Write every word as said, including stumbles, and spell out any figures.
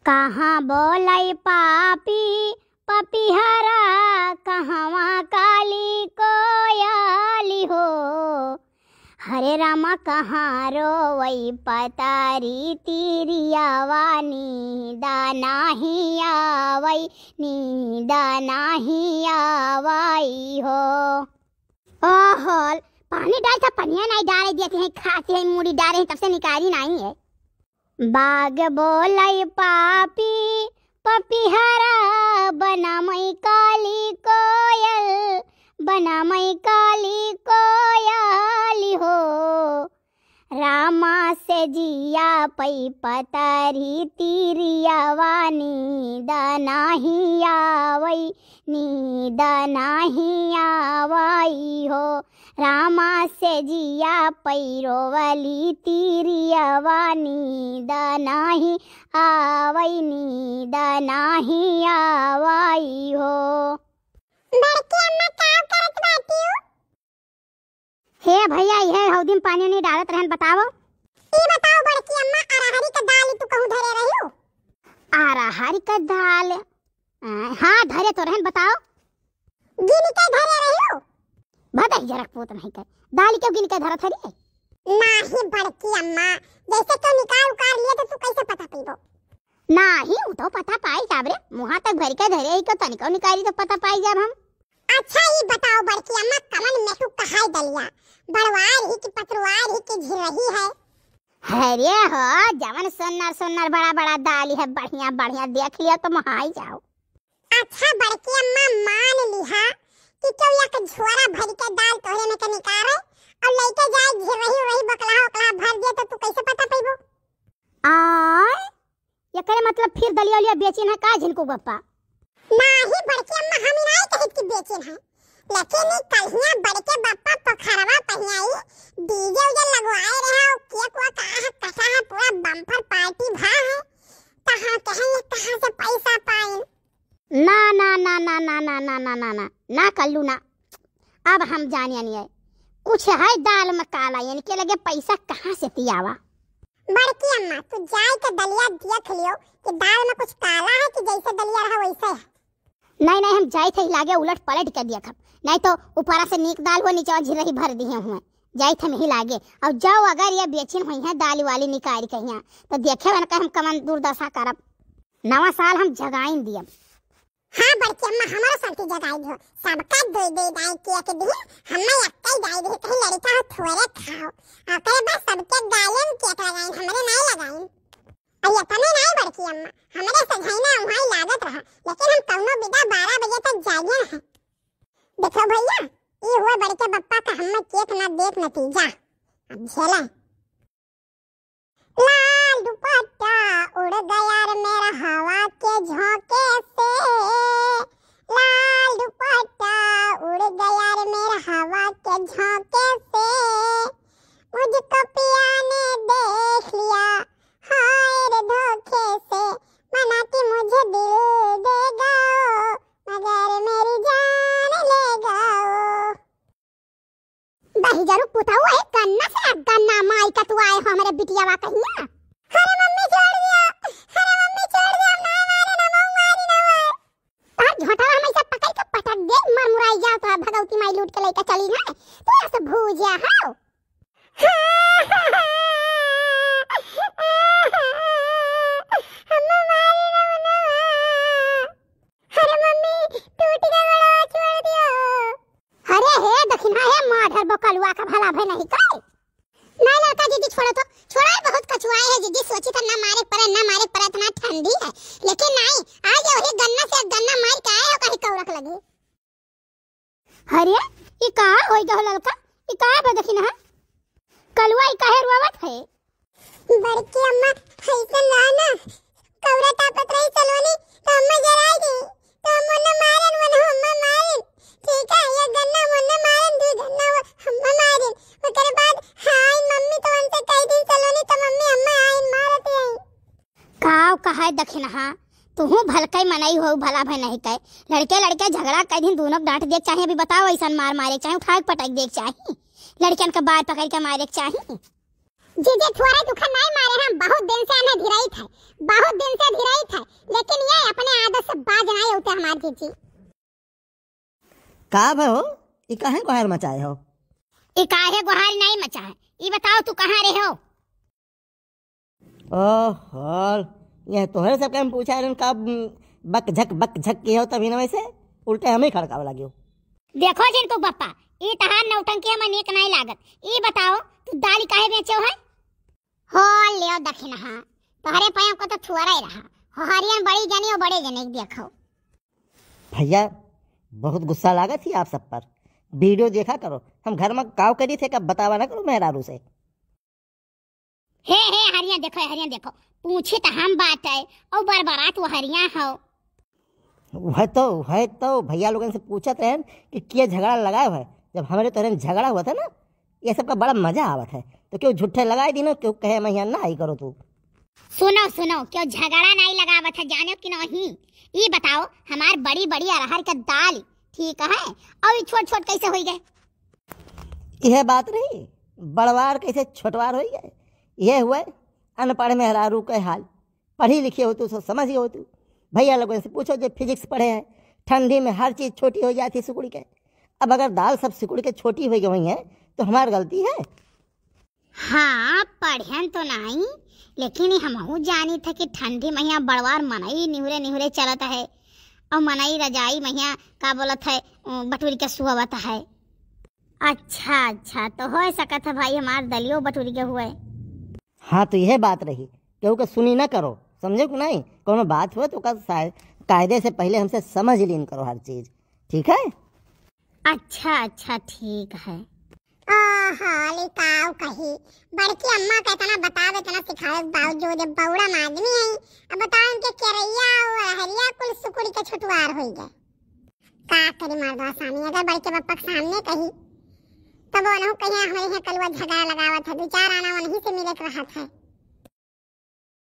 कहाँ बोलै पापी पपिहरा, कहवाँ काली कोयली हो। हरे रामा, कहाँ रोवै पतरी तिरियवा, नींद नाहीं आवै, नींद नाहीं आवै हो। ओहो, पानी डाल था, पनिया नाहीं डाले देती हैं, खाती हैं, मूड़ी डाले हैं, तब से निकारी नाहीं है। बाग बोलै पापी पपिहरा, बनामै काली कोयल, बनामै काली कोयली हो। रामा से जिया पै पतरी तिरियवा, नींद नाहीं आवै, नींद नाहीं आवै हो। रामा से जिया पै रोवली तिरियवा, नींद नाहीं आवै, नींद नाहीं आवै हो। बड़की अम्मा, का करत बाटिउ? हे भैया, इहे हौदी में पानी नहीं डालत रहन, बताओ। ई बताओ बड़की अम्मा, अरहरी के दाल तू कहूँ धरे रहिउ? अरहरी के दाल? अ, हाँ, धरे तो रहन, बताओ। गिन के धरे रहिउ? भदई जरक पूत नहीं के, दाल क्यों गिन के धरत हरी? नाहीं बड़की अम्मा, जैसे क्यों निकाल उकार लिए तो तू कैसे पता पइबो? नाहीं, उ तो पता पाई जाब रे, मुँहा तक भर के धरे ही, क्यों तनिको निकारी तो पता पाई जाब हम। अच्छा, ई बताओ बड़की अम्मा, कवन मेहू कहाई दलिया, बड़वार ही कि पतरवार ही कि झिरही है? अरे हो, जवन सुन्नर सुन्नर बड़ा बड़ा दाल है, बढ़िया बढ़िया, देख लियो तो मोहाई जाओ। अच्छा बड़की अम्मा, मान लिहा कि क्यों एक झोरा भर के दाल तोहरे में के निकारे और लेके जाए झिरही उरही बकलाहा ओकलाहा भर दे, तो तू कैसे पता पइबो? आय, एकरे मतलब फिर दलिया उलिया बेचिन है का झिनकू बप्पा? नाहीं बड़की अम्मा, हम नाहीं कहित कि बेचिन है, लेकिन ई कल्हिया बड़के बप्पा पोखरवा पहियाई डीजे उजे लगवाए रहे, और केक वेक कटा है, पूरा बम्पर पार्टी भा है, कहाँ कहे ये कहाँ से पैसा पाइन? ना, ना, ना, ना, ना, ना, ना, ना, ना, ना, ना कल्लू ना। अब हम जानिया नहीं है, कुछ है दाल में काला, इनके लगे पैसा कहाँ से तियावा। बड़की अम्मा, तू जाए के दलिया देख लियो कि दाल में कुछ काला है कि जैसे दलिया रहा वैसे है। नहीं, नहीं, हम जाइत है लागे उलट पलट के देखब, नहीं तो ऊपरा से नीक दाल हो, नीचे झिरही भर दिए हुए। जाइत हम ही लागे, और जाओ अगर ये बेचिन हुई है दाल वाली निकाल कहिया, तो देखे बन के हम कमन दुर्दशा करब। नवा साल हम जगाइन दियब। हाँ बड़की अम्मा, हमारा शांति जगाई दियो। सबका दे दे दाई केक दी, हमें अक्कई दाई दी, कहीं लड़का हो थोड़े खाओ। ओकरे बाद सबके गायन केक लगाइन, हमरे नाई लगाइन। अरे अपने नाई बड़की अम्मा, हमरे सझाइना उहाई लागत रहा, लेकिन हम कौनो बिदा बारह बजे तक जागे रहे। देखो भैया, ई हुआ बड़के बप्पा का हमें केक ना देख नतीजा। अब झेला। लाल दुपट्टा उड़ गया रे मेरा हवा के झोंके से, लाल दुपट्टा उड़ गया रे मेरा हवा के झोंके से, मुझको पिया ने देख लिया हाय रे धोखे से, मना कि मुझे दिल देगा ओ, मगर मेरी जान लेगा ओ। दहिजरू पुतऊ है, गन्ना से गन्ना माई का तू आए हो हमरे बिटियावा कहिया। अरे मम्मी छोड़ दिया, अरे मम्मी छोड़ दिया, ना मारे ना मऊ मारी ना मारे। तार झोंटवा हम ऐसे पकड़ के पटक दे, मर मुराई जाओ तो भगवती माई लूट के लेके चली ना, तू ऐसे भूजा हो। अम्मा मारी ना ना। अरे मम्मी, टूट गया गोड़वा, छोड़ दियो। अरे हे दखिनहा, हे माधर बकलुआ का भला भय नहीं करे। नहीं लड़का जीजी छोड़ो तो, छोड़ा है, बहुत कचुआए है जीजी, सोची था ना मारे पड़े, ना मारे पड़े, इतना ठंडी है, लेकिन नहीं, आज ये वही गन्ना से गन्ना मार के आए हो कहीं कौरक लगे। अरे, ई का होई गयो ललका? ई का बा दखिनहा? कलुआ ई काहे रोवत है? बड़की अम्मा, ऐसे ना ना, कौरा तापत रही सलोनी, तो अम्मा जराई दी, तो अम्मा ने मारन, वन अम्मा मारन, ठीक है, ये गन्ना मुन्ने मारन, दू गन्ना वो अम्मा मारन, ओकर बाद, हाय मम्मी तो उनसे कह दिन सलोनी, तो मम्मी अम्मा आइन मारत आई। काव कहाय दखिनहा, तुहूँ भलकै मनई हो, भला भय नहीं कहे। लड़के लड़के झगड़ा कर दिन, दोनों के डांट देख चाहे, अभी बताओ, ऐसन मार मारे के चाहे, उठा के पटक देख चाहे, लड़कियन के बार पकड़ के मारे के चाहे। जीजी थोड़े दुख नाई मारे, हम बहुत दिन से इन्हें धिराइत है, बहुत दिन से धिराइत है, लेकिन ये अपने आदत से बाज नाई उठे हमार जीजी। का भय हो? ई काहे गोहार मचाए हो? ई काहे गोहार नाई मचाए? ई बताओ तू कहाँ रहे हो? ओहो, ये तोहरे सब के हम पूछा रहन का, उम, बक झक, बक झक किए हो तभी ना वैसे, उल्टे हम ही खड़कावे लगियो। देखो जिनको बप्पा, ई तहार नौटंकी हमें नीक नाई लागत। ई बताओ, तू दाल काहे बेचे हो है? हो लियो दखिनहा, तोहरे पायों को तो थुअरा ही रहा। हो हरियन बड़ी जनी हो बड़े जने के देखो। भैया, बहुत गुस्सा लागत ही आप सब पर। वीडियो देखा करो, हम घर में काव करी थे कब बतावा ना करो मेहरारू से। हे, हे, हरिया देखो, हरिया देखो, पूछे तो हम बात है, और बरबरात वो हरिया हो। वह तो, वह तो भैया लोगन से पूछत रहन कि के झगड़ा लगाए है। जब हमरे तोहरे में झगड़ा हुआ था ना, ये सबका बड़ा मजा आवत है। तो क्यों झूठे लगाए दिनो, क्यों कहे मैं यहाँ ना आई करो तू। सुनो, सुनो, क्यों झगड़ा नाई लगावत है, जानो कि नहीं? ई बताओ, हमार बड़ी बड़ी अरहर के दाल ठीक है, और ई छोट छोट कैसे होई गए? यह बात रही, बड़वार कैसे छोटवार होई गए? यह हुए अनपढ़ मेहरारू के हाल। पढ़ी लिखी हो तू, सब समझ हो तू। भैया लोगन से पूछो जो फिजिक्स पढ़े हैं, ठंडी में हर चीज छोटी हो जाती सिकुड़ के। अब अगर दाल सब सिकुड़ के छोटी हो गई है तो हमार गलती है? हाँ, पढ़ेन तो नाई, लेकिन ई हमहू जानी थे कि ठंडी महिया बड़वार मनई निहुरे निहुरे चलत है, और मनई रजाई महिया का बोलत है, अ, बटुरी के सुअवत है। अच्छा, अच्छा, तो हो सकत है भाई हमार दलियो बटुरी के हुए। हाँ, तो यह बात रही, केहू के सुनी ना करो, समझे कि नहीं? कोनो बात हुए तो ओकर सा-, कायदे से पहले हमसे समझ लीन करो हर चीज, ठीक है? अच्छा, अच्छा, ठीक है। ओहो, लिकाऊ कही, बड़की अम्मा का इतना बतावे, इतना सिखावे के बावजूद ये बौड़म आदमी है। अब बताओ इनके केरैया और अरहरिया कुल सुकुड़ी के छुटवार होई गए। का करी मर्दवा सामी, अगर बड़के बप्पा के सामने कही, तब वो नहु कहिया हमरे यहाँ कलुआ झगड़ा लगावत है, दो चार आना वनही से मिले के रहत है।